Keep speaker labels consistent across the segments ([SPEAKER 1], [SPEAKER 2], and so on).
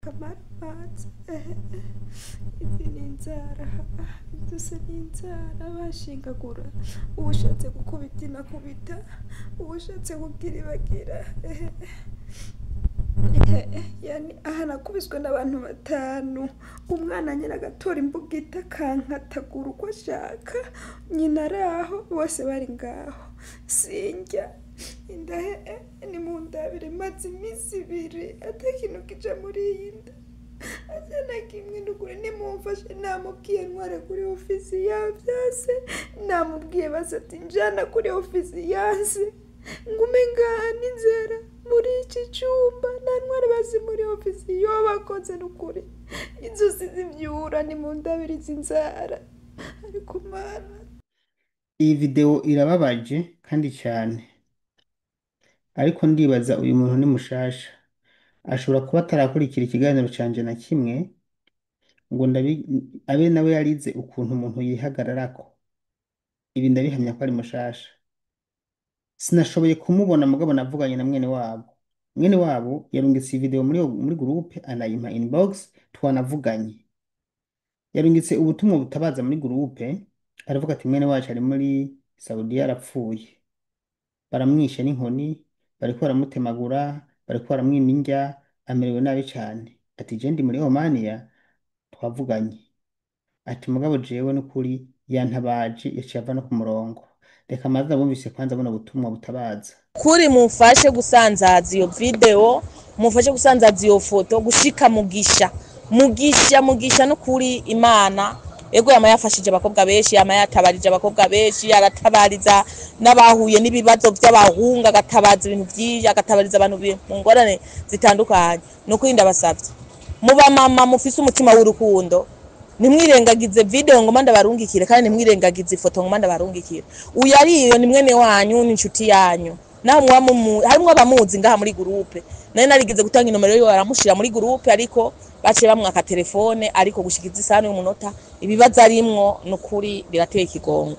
[SPEAKER 1] Kamaramaza, izi ni inzara, byose ni inzara bashingagura. Uwushatse gukubita inakubita, uwushatse kugira ibagira. Yani aha nakubiswe n'abantu batanu, umwana nyine agatora imbugita akankatagura uko ashaka, nyina ari aho, bose bari ngaho. Sinjya indahe, ni mu ndabire, maze iminsi ibiri ata kintu kija muri iyi nda, ata na kimwe. Nukuri nimumfashe. Namubwiye ntware kuri ofisi yavyase, namubwiye basi ati njana kuri ofisi yanse, ngume ngaha n'inzara muri iki cumba, nta ntware basi muri ofisi yo bakoze. Nukuri inzozi zivyura, ni mu ndabire izi nzara, ariko Mana.
[SPEAKER 2] Iyi video irababaje kandi cyane, ariko ndibaza uyu muntu ni mushasha, ashobora kuba atarakurikira ikiganiro canje na kimwe ngo ndabi abe nawe yarize ukuntu umuntu yihagararako. Ibi ndabihamya ko ari mushasha. Sinashoboye kumubona, mugabo navuganye na mwene wabo. Mwene wabo yarungitse iyi video muri groupe, anayimpa inbox, twanavuganye. Yarungitse ubutumwa butabaza muri groupe, aravuga ati mwene wacu ari muri Saudiya arapfuye, baramwishe n'inkoni, bariko baramutemagura, bariko baramwima indya, amerewe nabi cane. Ati je ndi muri Omania, twavuganye. Ati mugabo jewe n'ukuri yantabaje, yaciye ava no ku murongo. Reka maze abumvise kwanza buno butumwa butabaza.
[SPEAKER 3] Kuri mumfashe gusanzaza iyo video, mumfashe gusanzaza iyo foto gushika Mugisha, Mugisha, Mugisha. N'ukuri Imana ego yama yafashije abakobwa benshi, yama yatabarije abakobwa benshi, aratabariza n'abahuye n'ibibazo by'abahungu, agatabaza ibintu byinshi, agatabariza abantu mu ngorane zitandukanye. Nukuri ndabasavye, muba mama mufise umutima w'urukundo, nimwirengagize video ngoma ndabarungikire, kandi nimwirengagize ifoto ngoma ndabarungikire. Uyu ariyo ni mwene wanyu, ni inshuti yanyu, naho muba harimwo abamuzi ngaha muri groupe. Nari narigeze gutanga inomero yiwe, baramushira muri groupe, ariko baciye bamwaka telefone. Ariko gushikiza isahani y'umunota, ibibazo arimwo nukuri birateye ikigongo.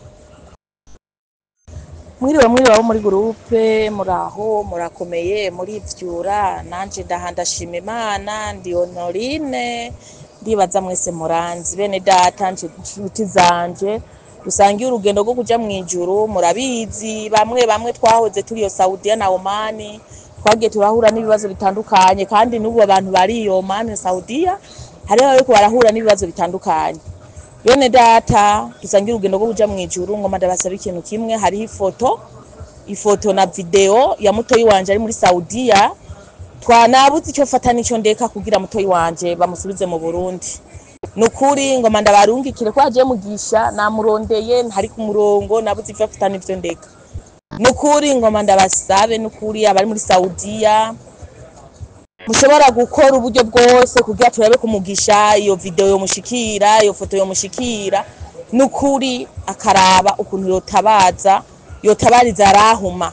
[SPEAKER 3] Mwiriwe, mwiriwe abo muri groupe, muraho, murakomeye, murivyura? Nanje ndaha ndashima Imana. Ndi Honorine, ndibaza mwese muranzi. Bene data, nshuti zanje dusangiye urugendo rwo kuja mw'ijuru, murabizi bamwe bamwe twahoze turi iyo Saudiya na Omani, twagiye turahura n'ibibazo bitandukanye, kandi n'ubu abantu bari iyo Omani na Saudiya hariho abariko barahura n'ibibazo bitandukanye. Bene data dusangiye urugendo rwo kuja mw'ijuru, ngoma ndabasaba ikintu kimwe. Hariho ifoto na video ya mutoyi wanje ari muri Saudiya. Twanabuze icyo fata n'icyo ndeka kugira mutoyi wanje bamusubize mu Burundi. Nukuri ngoma ndabarungikire ko aje Mugisha, namurondeye ntari ku murongo, nabuze ivyo afata n'ivyo ndeka. Nukuri ngoma ndabasabe, nukuri abari muri Saudiya mushobora gukora uburyo bwose kugira turabe kumugisha iyo video yomushikira, iyo foto yomushikira, nukuri akaraba ukuntu yotabaza, yotabariza arahuma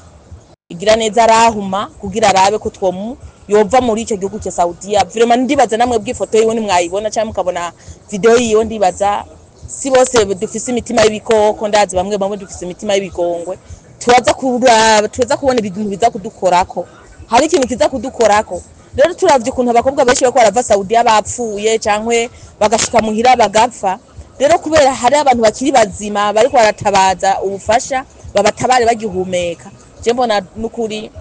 [SPEAKER 3] igira neza arahuma, kugira arabe ko twomu yova muri icyo gihugu cya Saudiya. Vraiment ndibaza namwe bw'ifoto yiwe nimwayibona cyangwa mukabona video yiwe, ndibaza si bose dufise imitima y'ibikoko, ndazi bamwe bamwe dufise imitima y'ibigongwe, turaza kuraba, turaza kubona ibintu biza kudukorako, hari ikintu kiza kudukorako. Rero turavye ukuntu abakobwa benshi bariko barava Saudiya bapfuye canke bagashika muhira bagapfa. Rero kubera hari abantu bakiri bazima bariko baratabaza ubufasha, babatabare bagihumeka. Je mbona nukuri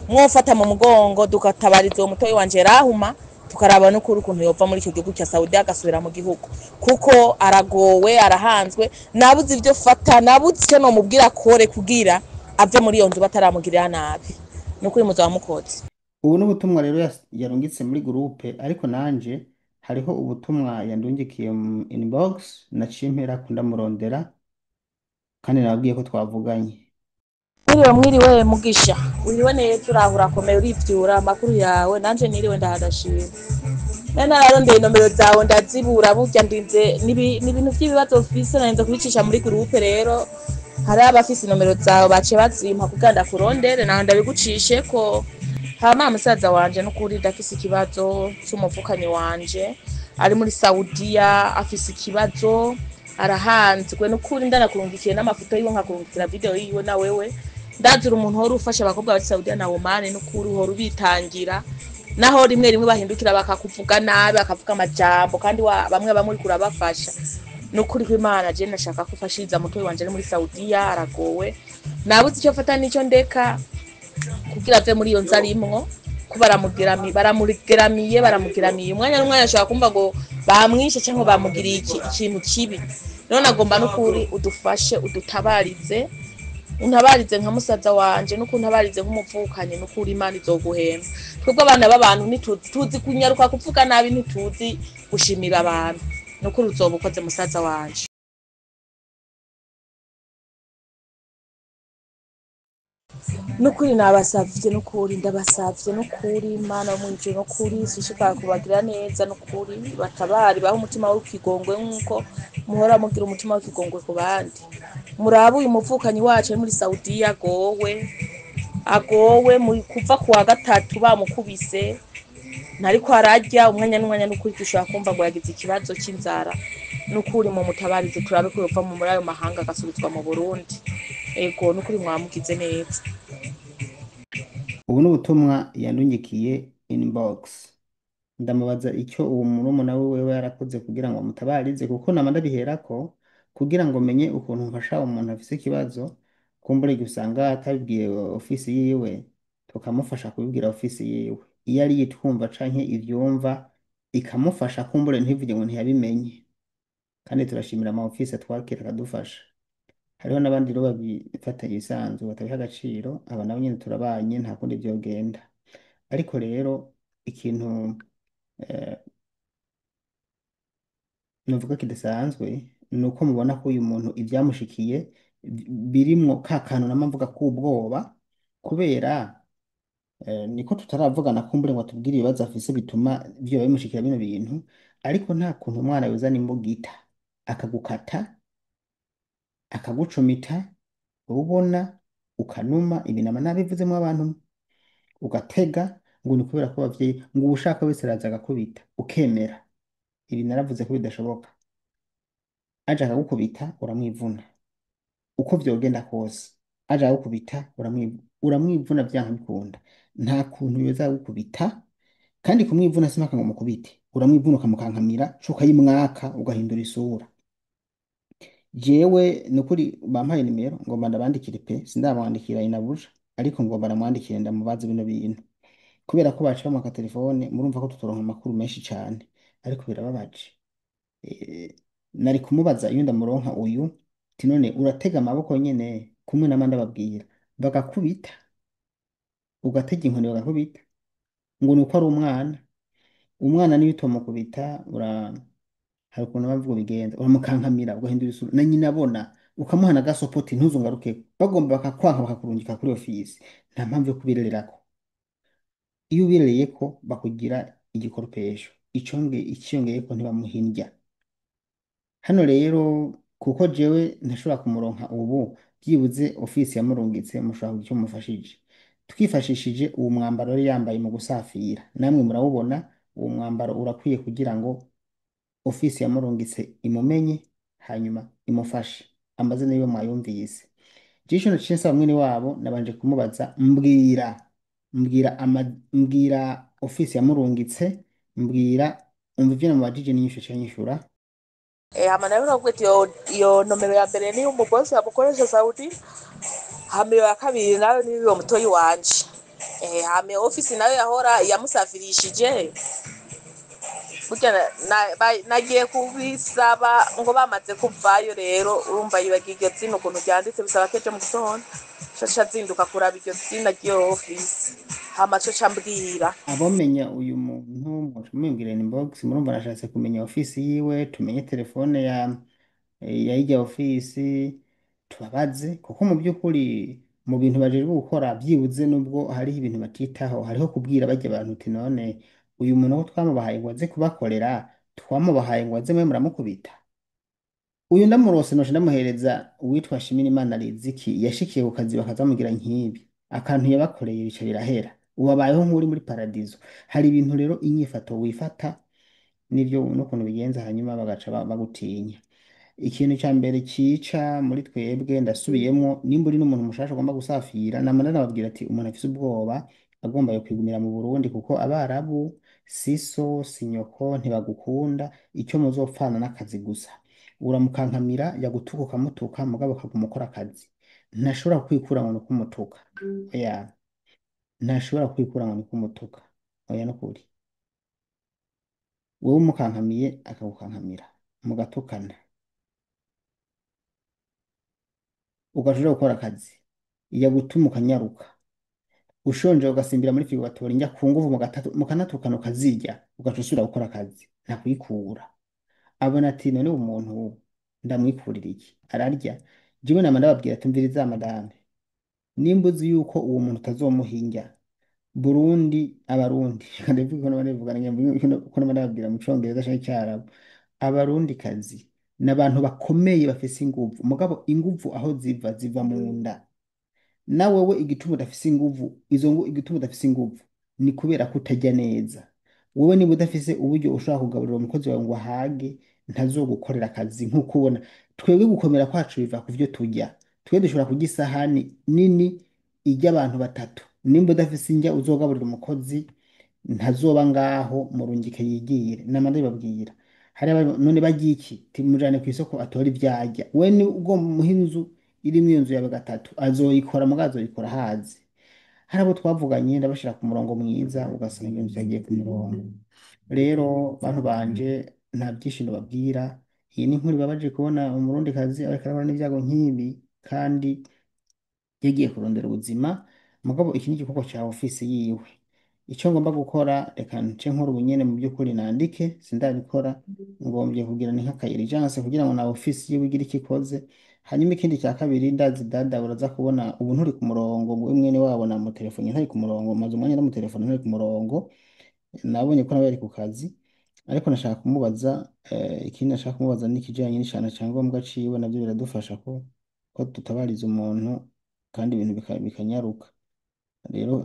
[SPEAKER 3] mwofata mu mugongo dukatabariza uwo mutoyi wanje Rahuma, tukaraba nukuri ukuntu yova muri icyo gihugu cya Saudiya agasubira mu gihugu, kuko aragowe, arahanzwe. Nabuze ivyo fata, nabuze icyo nomubwira akore kugira ave muri iyo nzu bataramugirira nabi. Nukuri muzaba mukoze.
[SPEAKER 2] Ubu ni ubutumwa rero yarungitse muri groupe, ariko nanje hariho ubutumwa yandungikiye mu inbox, naciye mperako ndamurondera, kandi nababwiye ko twavuganye.
[SPEAKER 3] Mwiriwe, mwiriwe Mugisha, wiriwe neza, uraho, urakomeye, urivyura? Amakuru yawe? Nanje niriwe, ndahadashima. Nari nararondeye inomero zawe ndazibura. Burya ndinze n'ibintu vy'ibibazo mfise, narinze kubicisha muri groupe. Rero hariho abafise inomero zawe baciye bazimpa kugira ndakurondere naho ndabigucisheko. Hama musaza wanje, n'ukuri ndafise ikibazo c'umuvukanyi wanje ari muri Saudiya, afise ikibazo, arahanzwe. N'ukuri ndanakurungikiye n'amafoto yiwe, nkakurungikira video yiwe. Na wewe ndazira umuntu uhora ufasha abakobwa bari Saudiya na Oman, n'ukuri uhora ubitangira. Naho rimwe rimwe bahindukira bakakuvuga nabi, bakavuga amajambo, kandi bamwe bamwe uriko urabafasha. Nukuri kw'Imana je nashaka kufashiriza mutoyi wanje ari muri Saudiya, aragowe, nabuze icyo mfata n'ico ndeka kugira ave muri iyo nzu arimwo, ko baramugeramiye, baramugeramiye umwanya n'umwanya ashobora kumva ngo bamwishe cyangwa bamugiriye ikintu kibi. None agomba n'ukuri udufashe, udutabarize, untabarize nka musaza wanje, nuko untabarize nk'umuvukanyi, n'ukuri Imana izoguhemba. Twebwe abana b'abantu ntituzi, tuzi kunyaruka kuvuga nabi, ntituzi gushimira abantu. Nukuri uzoba ukoze musaza wanje. Nukuri nabasavye, nukuri ndabasavye, nukuri Imana yo mw'ijuru, nukuri sishikara kubagira neza, nukuri batabari bahe umutima w'ikigongwe nkuko muhora mugira umutima w'ikigongwe ku bandi. Murabe uyu muvukanyi wacu ari muri Saudiya agowe, agowe kuva ku wa gatatu bamukubise, ntariko ararya umwanya n'umwanya, nukuri dushobora kumva ngo yagize ikibazo c'inzara. Nukuri mu mutabarize turabe ko yova muri ayo mahanga agasubizwa mu Burundi. Ego nukuri mwamugize neza.
[SPEAKER 2] Ubu ni ubutumwa yandungikiye inbox, ndamubaza icyo uwo murumuna we wewe yarakoze kugira ngo amutabarize, kuko nama ndabiherako kugira ngo menye ukuntu mfasha umuntu afise ikibazo. Kumbura igihe usanga atabibwiye ofisi yiwe, tukamufasha kubibwira ofisi yiwe, iyo ari yitwumva canke ivyumva ikamufasha, kumbure ntivuge ngo ntiyabimenye. Kandi turashimira ama ofisi atwakira akadufasha. Hariho n'abandi rero babifata ibisanzwe batabiha agaciro, aba nabo nyene turabanye, nta kundi vyogenda. Ariko rero ikintu novuga kidasanzwe ni uko mubona ko uyu muntu ivyamushikiye birimwo ka kantu nama mvuga k'ubwoba, kubera niko tutaravugana kumbure ngo atubwire ibibazo afise bituma vyoba bimushikira bino bintu. Ariko nta kuntu umwana yozana imbugita akagukata akagucumita, ubona ukanuma ibinama nabivuzemwo abantu, ugatega ngo ni kubera ko abavyeyi ngo uwushaka wese araza agakubita ukemera. Ibi naravuze ko bidashoboka. Aje akagukubita uramwivuna, uko vyogenda kose aje akagukubita uramwivuna vyanka bikunda. Nta kuntu yoza agukubita, kandi kumwivuna si mpaka ngo mukubite, uramwivuna ukamukankamira co ukayimwaka ugahindura isura. Jewe nukuri bampaye nimero ngomba ndabandikire pe, sindamwandikira inabuja, ariko ngomba ndamwandikire ndamubaze bino bintu, kubera ko baca bamwaka telefone, murumva ko tutoronka amakuru menshi cane, ariko birababaje. Nari kumubaza iyo ndamuronka uyu ti none uratega amaboko nyene kumwe nama ndababwira bagakubita, ugatega inkoni bagakubita ngo nuko ari umwana. Umwana niyo utomukubita hari ukuntu bavuga bigenza, uramukankamira ugahindura isura na nyina abona, ukamuha na gasopoti ntuzungarukeko, bagomba bakakwanka bakakurungika kuri ofisi. Nta mpamvu yo kubirererako. Iyo ubirereyeko bakugira igikoropesho, iciyongeyeko ntibamuhindya. Hano rero kuko jewe ntashobora kumuronka ubu, byibuze ofisi yamurungitse mushobora kugira icyo mufashije. Twifashishije uwo mwambaro yari yambaye mu gusafira, namwe murawubona, uwo mwambaro urakwiye kugira ngo ofisi yamurungitse imumenye, hanyuma imufashe. Amazina yiwe mwayumvise. Jewe naciye nsaba mwene wabo, nabanje kumubaza mbwira ofisi yamurungitse, mbwira umva ivyo namubajije n'inyishu aciye anyishura.
[SPEAKER 3] Hama nawe uravuga ati iyo nomero ya mbere niyo umubosi amukoresha Saudi, hama iyo ya kabiri nayo ni uwo mutoyi wanje. Hama ofisi nayo yahora yamusafirishije. Burya nagiye kubisaba ngo bamaze kuvayo rero, urumva yibagiye iryo zina ukuntu ryanditse, bisaba ko ejo mu gitondo ca zinduka kuraba iryo zina ry'iyo ofisi, hama co ca mbwira.
[SPEAKER 2] Abomenya uyu muntu muca mumubwira inbox, murumva nashatse kumenya ofisi yiwe, tumenye telefone ya irya ofisi, tubabaze, kuko mu by'ukuri mu bintu bajejwe gukora byibuze nubwo hariho ibintu batitaho, hariho kubwira barya bantu uti none uyu muntu ko twamubahaye ngo aze kubakorera, twamubahaye ngo aze mwe muramukubita. Uyu ndamurose noce ndamuhereza uwitwa Shimirimana Riziki, yashikiye ku kazi bakazamugira nk'ibi, akantu yabakoreye bica birahera, ubu abayeho nk'uri muri paradizo. Hari ibintu rero inyifato wifata nivyo n'ukuntu bigenza, hanyuma bagaca bagutinya. Ikintu ca mbere cica muri twebwe, ndasubiyemwo, nimba uri n'umuntu mushasha ugomba gusafira, nama ndanababwira ati umuntu afise ubwoba Agomba kwigumira mu Burundi kuko abarabu si so si nyoko, ntibagukunda. Icyo muzopfana n'akazi gusa. Uramukankamira, yagutuka ukamutuka, mugabo akaguma ukora akazi. Ntashobora kwikura ngo ni ukumutuka. Oya, ntashobora kwikura ngo ni ukumutuka. Oya, nukuri. Wewe umukankamiye akagukankamira, mugatukana, ugaca gukora akazi, yagutuma ukanyaruka. Ushonje ugasimbira muri firigo ugatora indya ku nguvu, mukanatukana, ukazirya, ugaca usubira gukora akazi. Ntakwikura. Abona ati none umuntu ndamwikurira iki, ararya. Jewe nama ndababwira ati umviriza madame, nimba uzi yuko uwo muntu utazomuha indya. Burundi, abarundi, ndavuga ko n'abandi ko ndababwira mu congereza canke icyarabu, abarundi kazi ni abantu bakomeye, bafise inguvu. Mugabo inguvu aho ziva, ziva mu nda. Na wewe igituma udafise inguvu, izo ngo igituma udafise inguvu ni kubera ko utarya neza. Wowe niba udafise uburyo ushobora kugaburira umukozi wawe ngo ahage, ntazogukorera akazi. Nk'uko ubona twebwe gukomera kwacu biva ku vyo turya. Twe dushobora kurya isahani nini irya abantu batatu. Nimba udafise indya uzogaburira umukozi, ntazoba ngaho, murungike yigire. Nama ndabibabwira. Hari none barya iki? Timujane ku isoko atore ivyarya. We ni ugomba umuha inzu irimwo iyo nzu yawe gatatu, azoyikora, mugabo azoyikora hazi. Hari abo twavuganye, ndabashira ku murongo mwiza, ugasanga ibintu vyagiye ku murongo. Rero bantu banje, nta byinshi babwira. Iyi ni inkuru ibabaje kubona umurundikazi ariko arahura n'ibyago nk'ibi kandi yagiye kurondera ubuzima. Mugabo iki ni igikorwa ca ofisi yiwe. Icyo ngomba gukora, reka nce nkora ubunyene. Mu by'ukuri nandike, sindabikora. Ngombye kugira ni nk'aka urgence kugira ngo na ofisi yiwe igire icyo ikoze. Hanyuma ikindi cya kabiri, ndazi dada uraza kubona ubu nturi ku murongo. We mwene wabo namutelefone ntari ku murongo, maze umwanya ndamutelefone ntari ku murongo. Nabonye ko nawe yari ku kazi, ariko nashaka kumubaza ikindi nashaka kumubaza ni ikijanye n'icana cyangombwa ciwe. Navyo biradufasha ko tutabariza umuntu kandi ibintu bikanyaruka. Rero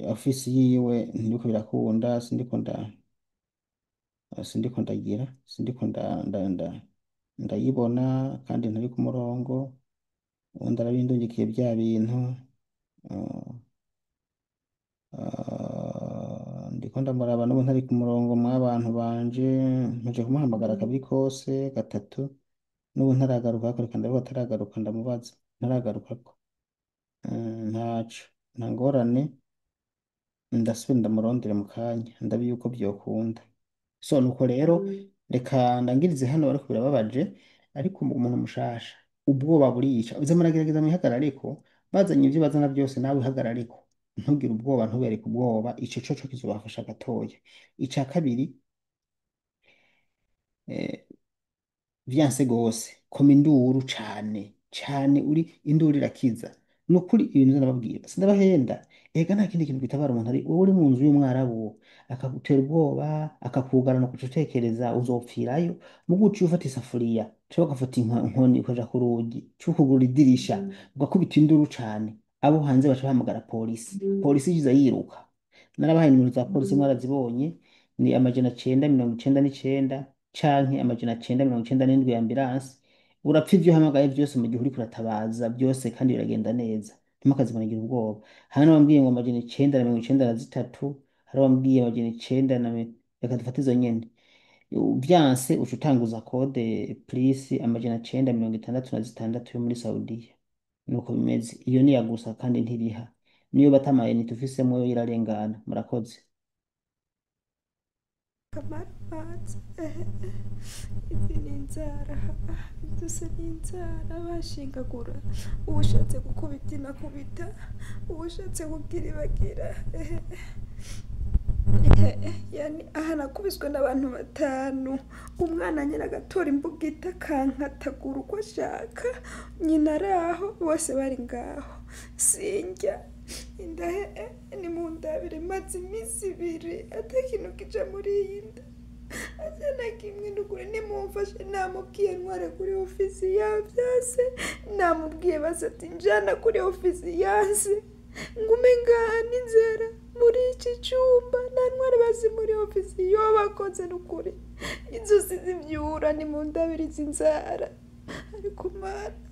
[SPEAKER 2] ofisi yiwe ntiriko birakunda. Sindiko ndagira, sindiko ndayibona kandi ntari ku murongo. Ubundi arabindungikiye bya bintu. Ndiko ndamuraba n'ubu ntari ku murongo. Mw'abantu banje, mpuje kumuhamagara kabiri kose gatatu, n'ubu ntaragaruka. Reka ndavuga ataragaruka, ndamubaza ntaragarukako. Ntaco, nta ngorane, ndasubira ndamurondere mu kanya, ndabe yuko vyokunda. So nuko rero reka ndangirize hano, ariko birababaje. Ariko umuntu mushasha, ubwoba buriyica. Uza muragerageza mwihagarareko, bazanye ivyo bazana byose, nawe ihagarareko, ntugire ubwoba, ntubereke ubwoba. Ico coco kizobafasha gatoya. Ica kabiri, vyanse gose, koma induru cane cane. Uri induru irakiza, nukuri. Ibintu ndababwira, sindabahenda. Ega nta kindi kintu gitabara umuntu ari wowe uri mu nzu y'umwarabu akagutera ubwoba, akakugarana, kuca utekereza uzopfirayo. Mugu uciye ufata isafuriya canke ugafata inkoni, ukaja ku rugi canke ukugurura idirisha, ugakubita induru cane, abo hanze baca bahamagara polisi. Polisi iza yiruka. Narabahaye nimero za polisi, mwarazibonye, ni 999 canke 997 ya ambulance. Urapfa ivyo uhamagaye vyose mu gihe uriko uratabaza byose, kandi biragenda neza. Ntimukaze muragira ubwoba. Hari n'abambwiye ngo 993, hari abambwiye amajana icenda na reka dufate izo nyene. Vyanse uca utanguza code plus 966 yo muri Saudiya. Nuko bimeze. Iyo niya gusa kandi ntiriha, niyo bata amayinite ufisemo yo irarengana. Murakoze.
[SPEAKER 1] Kamaramaza, izi ni inzara, byose ni inzara bashingagura. Uwushatse gukubita inakubita, uwushatse kugira ibagira. Yani aha nakubiswe n'abantu batanu. Umwana nyine agatora imbugita akankatagura uko ashaka, nyina ari aho, bose bari ngaho. Sinjya indahe, ni mu ndabire. Maze iminsi 2 atakintu kija muri iyi nda, ata na kimwe. Nukuri nimumfashe. Namubwiye ntware kuri ofisi yavyase, namubwiye basi ati njana kuri ofisi yanse, ngume ngaha n'inzara muri iki cyumba. Nta ntwari bazi muri ofisi yo bakoze. Nukuri inzozi zivyura, ni mu ndabire izi nzara. Ariko Mana.